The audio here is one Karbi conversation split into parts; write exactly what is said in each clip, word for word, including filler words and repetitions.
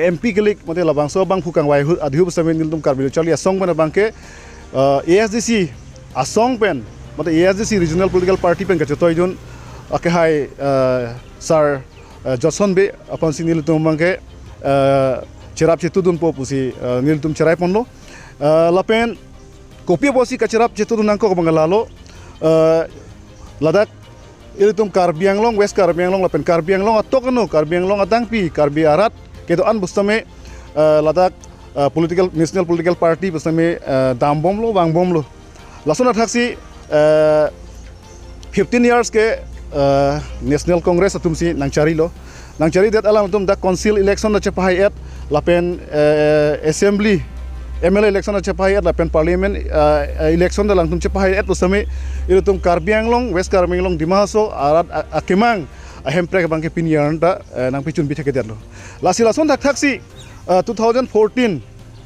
M P kelik mate labangso abangphu kangvai ahut adhihup sitame nelitum Karbi Lo Charli Asong pen abangke, uh, A S D C asong pen mate A S D C regional political party pen kachetoidun akehai, uh, Sir, uh, Jotson Bey aphansi nelitum abangke, uh, cherap chetudunpo pusi, uh, nelitum cherai ponlo. Uh, lapen kopi apotsi kacherap chetudun nangkok abang lalo, uh, ladak ilitum Karbi Anglong, West Karbi Anglong lapen Karbi Anglong atok ano, Karbi Anglong adangpi, Karbi arat kedo-an pusitame, eh, ladak, eh, political, national political party pusitame, eh, dambomlo, vangbomlo. Lason athaksi, eh, fifteen years ke, eh, National Congress atumsi nangcharilo. Nangcharidet alangtum dak council election ta chepahai-et, lapen, eh, assembly, M L A election ta chepahai-et, lapen parliament, eh, election ta alangtum chepahai-et pusitame ilitum Karbi Anglong, West Karbi Anglong, Dima Hasao arat a-, akemang ahemprek abangke pini arni ta, eh, nangpichun bithek kedetlo. Lasi lason thakthaksi, eh, two thousand fourteen,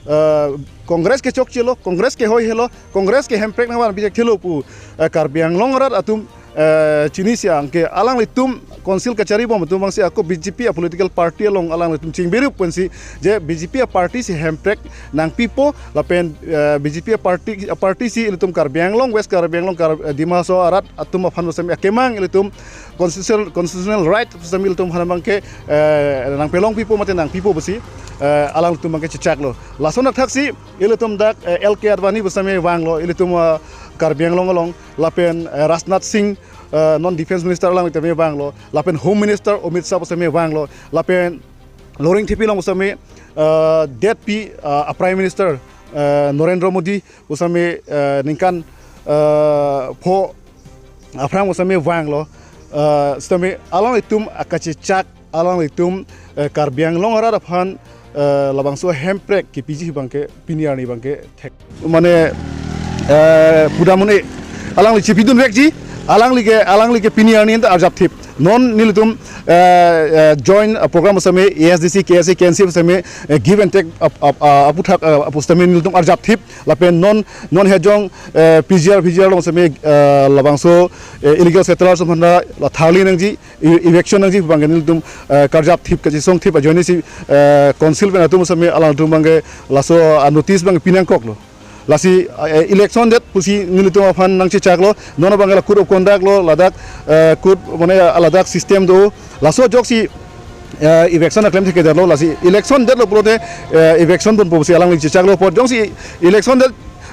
eh, Congress kechokchelo, Congress kehoi helo, Congress ke hemprek nangvan bithekthelo pu, eh, Karbi Anglong arat atum, eh, chinisi anke alanglitum council kacharibom atum abangsi ako B J P a political party along alanglitum chingbirup pensi je B J P a party si hemprek nangpipo lapen, eh, B J P a party, a party si ilitum Karbi Anglong, West Karbi Anglong, Kar-, eh, Dima Hasao arat atum aphan pusitame akemang ilitum constitutional, constitutional right pusitame ilitum aphan abangke, eh, nangpelongpipo mate nangpipo pusi, eh, alanglitum abangke chechaklo. Lason athaksi ilitum dak, eh, L K Advani pusitame vanglo, ilitum, eh, Karbi Anglong along, lapen, eh, Rajnath Singh, eh, non defense minister alang tame vanglo, lapen Home Minister Amit Shah pusitame vanglo, lapen Loringthepi along pusitame, eh, detpi, eh, a Prime Minister, eh, Narendra Modi pusitame, eh, ningkan, eh, pho aphrang pusitame vanglo, eh, sitame alanglitum akachechak alanglitum, eh, Karbi Anglong arat aphan, eh, labangso hemprek kepiji abangke pini arni abangke thek. Mane, eh, pudamune alangli chepidunvekji, alangli ke, alangli ke pini arni ta arjapthip. Non nelitum, eh, eh, join, eh, program pusitame A S D C, K S A, K N C pusitame, eh, give and take ap-, ap-, ah, aputhak, eh, pusitame nelitum arjapthip. Lapen non, non hejong, eh, P G R, P G R along pusitame, eh, labangso, eh, illegal settlers aphan ta la tharli nangji, e-, eviction nangji abangke nelitum, eh, karjapthip kachesongthip ajoinesi, eh, council pen atum pusitame alangtum abangke laso, ah, notice abang pinangkoklo. Lasi, eh, election det pusi nelitum aphan nangchechaklo, non abangke la code of conduct lo, ladak, eh, code mane ladak system do, laso ajoksi, eh, eviction aklem thekthedetlo, lasi election detlo pulote, eh, eviction ponpo pusi alangli chechaklo apot, jongsi election det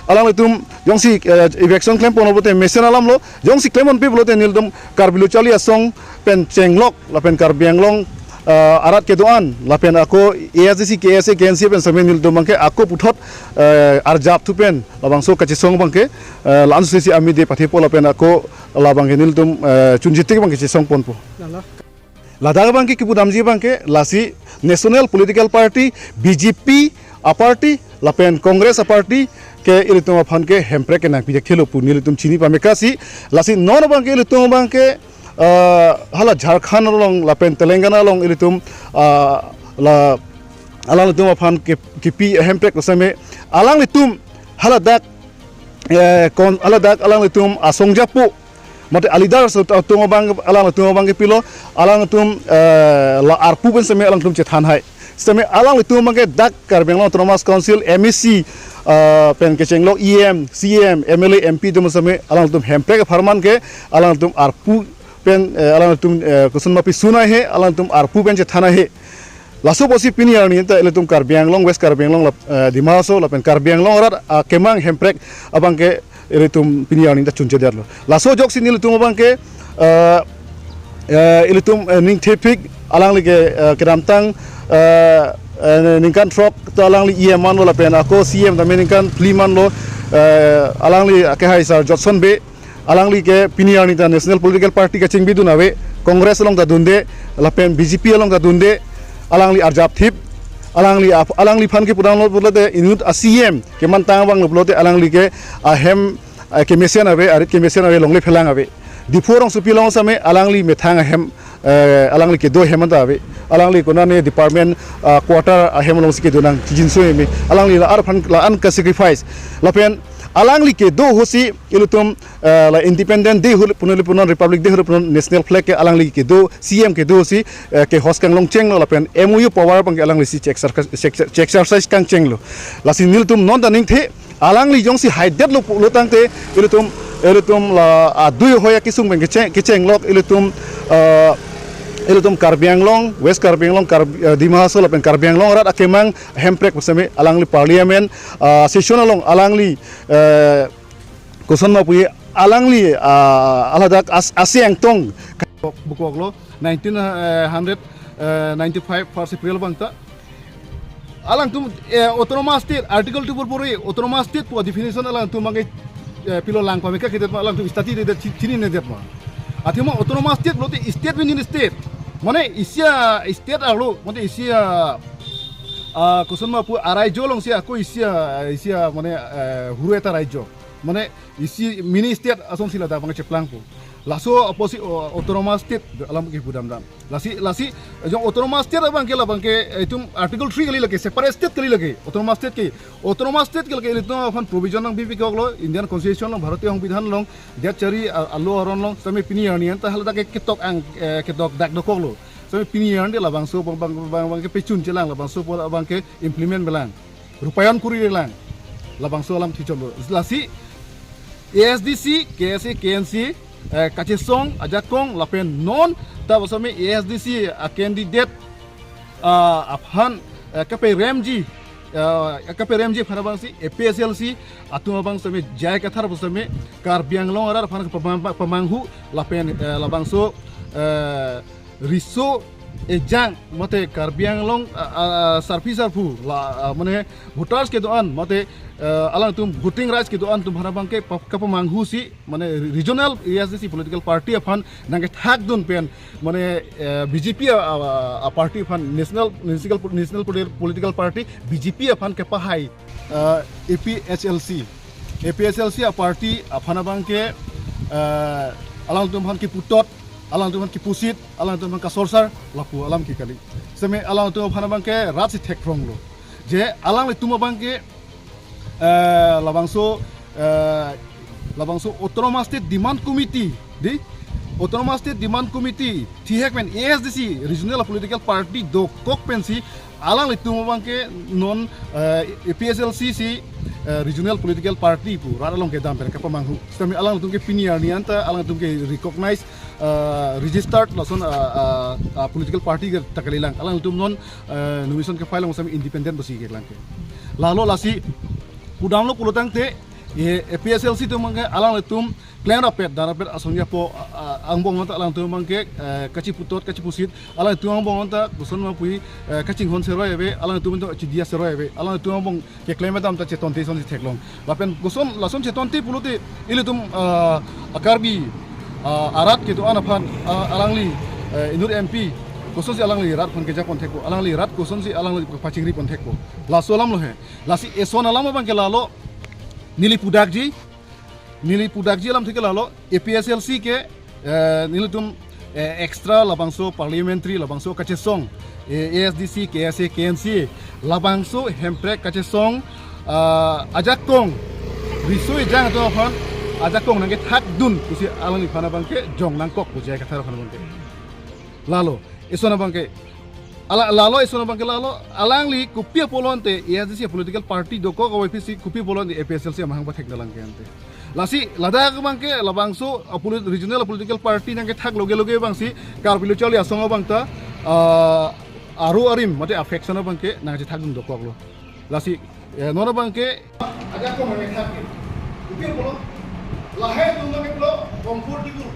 alanglitum, jongsi, eh, eviction klem ponlo pulote mesen alamlo, jongsi klem ponpe pulote nelitum Karbi Lo Charli Asong pen chenglok, lapen Karbi Anglong, eh, arat kedo-an, lapen ako A S D C, K S A, K N C pen sitame nelitum abangke ako puthot, eh, arjapthu pen labangso kachesong abangke, eh, la-an sisi amide pathepo lapen ako labangke nelitum, eh, chunjitik abangke chesong ponpo. Lalo. Ladak abangke kipudamji abangke lasi national political party, B J P a party lapen Congress a party ke ilitum aphan ke hemprek ke nangpijak thelo pu nelitum chini pamekasi. Lasi non abangke ilitum abangke, ah, hala Jharkhand along lapen Telangana along ilitum, ah, la alanglitum aphan ke kipi hemprek pusitame alanglitum haladak, eh, kon haladak alanglitum asong japo mate a leaders atum abang, alanglitum abangke pilo, alanglitum, eh, la arpu pen sitame alanglitum chethanhai. Sitame alanglitum abangke dak Karbi Anglong Autonomous Council M A C, eh, pen kechenglo E M, C M, M L A, M P atum sitame alanglitum hemprek apharman ke alanglitum arpu pen, eh, alanglitum, eh, koson ma pisunai he, alanglitum arpu pen chethanai he. Laso apotsi pini arni ta ilitum Karbi Anglong, West Karbi Anglong lap-, eh, Dima Hasao lapen Karbi Anglong arat, ah, kemang hemprek abangke ilitum pini arni ta chunchedetlo. Laso ajoksi nelitum abangke, eh, eh, ilitum, eh, Ningthepik alangli ke, eh, kedamtang, eh, eh, ningkan throk ta alangli E M manlo lapen ako C M tame ningkan phli manlo, eh, alangli akehai Sir Jotson Bey, alangli ke pini arni ta national political party kachingbidun ave, Congress along ta dunde, lapen B J P along ta dunde, alangli arjapthip, alangli ap-, alangliphan kepudamlo pulote inut a C M kemantang abanglo pulote alangli ke ahem, eh, kemesen ave, arit kemesen ave, longle phelang ave. Diphu rongsopi along sitame alangli methang ahem, eh, alangli kedo ahem anta ave. Alangli konane department, ah, quarter ahem alongsi kedo nang chijinso eme. Alangli la arphan la-an ka sacrifice. Lapen Alangli kedo ahutsi ilitum, eh, la Independent Day ahut pu neli punon, Republic Day ahut pu non, national flag ke alangli kedo, C M kedo ahutsi, eh, ke host kanglong chenglo lapen M O U power abangke alanglisi che-exercise, che-, che-exercise kangchenglo. Lasi nelitum non ta ningthe, alangli jongsi haidetlo pulo tangte, ilitum, ilitum la adui hoya kesung pen kecheng, kechenglok, ilitum, eh, ilitum Karbi Anglong, West Karbi Anglong, Karbi, eh, Dima Hasao lapen Karbi Anglong arat akemang Hemprek pusitame alangli Parliament, ah, session along alangli, eh, koson ma pu alangli, ah, aladak as-, asi angtong bukoklo nineteen, eh, hundred, eh, ninety-five first April abangta. Alangtum, eh, autonomous state, Article two four four A, autonomous state pu definition alangtum abangke, eh, pilo lang pame kakidet ma, alangtum study dedet, chi-, chininedet ma. Athema autonomous state pulote state within state. Mane isi a-state arlo, mane isi a, ah, koson ma pu araijo alongsi ako isi a, isi a mane, eh, huru eta raijo. Mane isi mini state asonsi ladak abang cheplangpo. Laso apotsi, o, autonomous state alam kepudamdam. Lasi, lasi, jong autonomous state abangke labangke, eh, itum Article three kali lake, separate state kali lake, autonomous state ke. Autonomous state ke lake ilitum aphan provision nangpipi koklo, Indian Constitution along, Bharatiya Songbidhan along, det chari a-, alo aron along, sitame pini arni anta haladak ke ketok ang, eh, ketok dak dokoklo. Sitame pini arni labangso abang, abang, abang, abangke pechun chelang, labangso abangke implement pelang, rupayon kuri relang, labangso alam thichomlo. Lasi A S D C, K S A, K N C, eh, kachesong ajakong lapen non ta pusitame A S D C a candidate, ah, aphan, eh, kaperemji, eh, kaperemji aphan abangsi A P H L C atum abang sitame J I Kathar pusitame Karbi Anglong arat aphan pemang-, pemanghu lapen, eh, labangso, eh, riso ejang mate Karbi Anglong, ah, ah, sarpi sarpo la, ah, mane voters kedo-an mate, eh, alangtum voting rights kedo-an atum aphan abangke pa-, kapemanghusi mane regional A S D C political party aphan nangkethakdun pen mane, eh, B J P a, a, a party aphan national, national, national political party B J P aphan kepahai, eh, A P H L C. A P H L C a party aphan abangke, eh, alangtum aphan keputot, alangtum aphan kepusit, alangtum aphan kasorsar, lapu alam ke kali. Sitame alangtum aphan abangke rat si thekronglo. Je alanglitum abangke, eh, labangso, eh, labangso Autonomous State Demand Committee, di? Autonomous State Demand Committee, thihek pen A S D C, regional political party dokok pensi, alanglitum abangke non, eh, A P H L C si, eh, regional political party pu rat along kedam pen kapemanghu. Sitame alangtum ke pini arni anta, alangtum ke recognize, eh, registered lason, eh, eh, eh, political party ke ta kalilang. Alangtum non, eh, nomination kefile along sitame independent pusi kelang ke. Lalo lasi pudamlo pulo tangte, eh, A P H L C atum abangke alanglitum klemrapet, darapet asong yapo, a, a, angbong anta alangtum abangke, eh, kachiputot, kachipusit, alangtum angbong anta koson ma pu, eh, kachinghon seroi ave, alangtum anta chidia seroi ave, alangtum angbong keklem adam ta chetonte asonsi theklong. Lapen koson lason chetonte pulote ilitum, ah, a Karbi, ah, arat kedo-an aphan, ah, alangli, eh, inut M P, kosonsi alangli rat aphan keja pon thekpo, alangli rat kosonsi alangli pachingri pon thekpo. Laso alamlo he. Lasi eson alam abangke lalo neli pudakji, neli pudakji alamthe ke lalo A P H L C ke, eh, nelitum, eh, extra labangso parliamentary labangso kachesong, eh, A S D C, K S A, K N C, labangso Hemprek kachesong, ah, ajakong, riso ejang atum aphan ajakong nangkethakdun pusi alangliphan abangke jong nangkok pu J I Kathar aphan abangke. Lalo, eson abangke, ala, lalo eson abangke lalo, alangli kopi apolonte A S D C political party dokok, Y P C kopi apolonte A P H L C amahang pathek dalang ke ante. Lasi ladak abangke labangso a polit-, regional political party nangkethak loge loge abangsi Karbi Lo Charli Asong abangta, ah, aru arim mate affection abangke nangchethakdun dokoklo. Lasi, eh, non abangke ajakong nangkethak ke. Kopi apolon, lahai atum nangkeplo comfortable,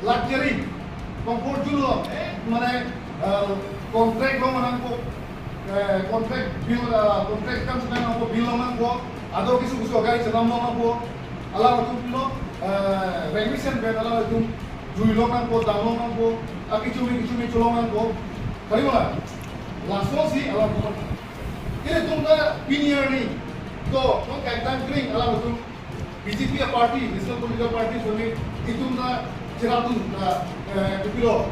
luxury, comfort zone lo, eh, mane, eh, contract lo manangpo, eh, contract bill, eh, contract kam sina nangpo, bill lo nangpo, ado kisu kisu gari chenam lo nangpo, alangtum pilo, eh, remission bed alangtum jui lo nangpo, dam lo nangpo, akechumi kechumi cholong nangpo, kali mana? Lasonsi alangtum, ilitum ta pini arni, to, non kaitang kring alangtum, B J P a party, National Political Party, soni itum ta cherapdun ta, eh, kopilo.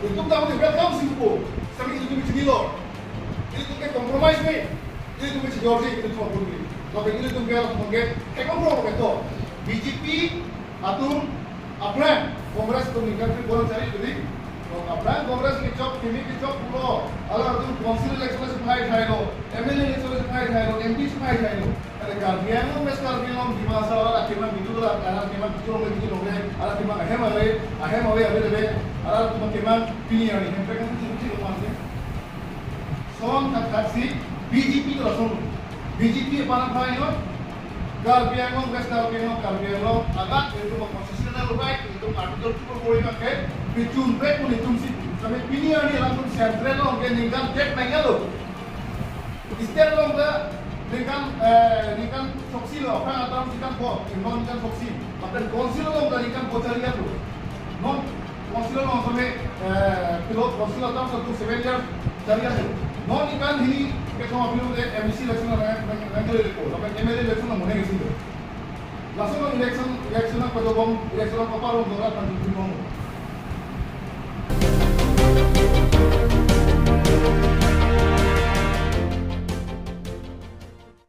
Itum ta mane welcome si pupo, sami itum chinilo. Itum ke compromise me, itum ke chejorji, itum apun me. Lapen ilitum ke lason ke ekong pro ke to. B J P atum aphrang Congress atum ningkan kre-pho nangchari tadi. To aphrang Congress kechok, kimi kechok pulo, alanglitum council election si phai thailo, M L A election si phai thailo, M P si phai thailo. Ante Karbi Anglong, West Karbi Anglong, Dima Hasao, alanglitum kemang bitu la, alanglitum kemang bitu long, bitu long, alanglitum kemang ahem ave, ahem ave ave ave, alanglitum kemang pini arni, hemprek kan bitu bitu long mati. Lason thakthak si B J P do lason. B J P aphan aphrang yo. Karbi Anglong, West Karbi Anglong, Karbi Anglong, alat itum constitutional right, itum Article two four four abang ke, bichun break pun itum si, sampai pini arni alangtum central along ke ningkan dek nanglo. State along ke ningkan, eh, ningkan soksi lo, aphrang atum ningkan pho, inon ningkan soksi. Lapen council along ke ningkan pho chari lo. Non council along sampai, eh, pilo council atum satu seven years chari lo. Non ningkan hini kethom apilo de M A C election nang, nang, nangkele ko, lapen M L A election nang monai ke si. Lason election, election nangpadobom, election nangpaparong dorat nang jumjum.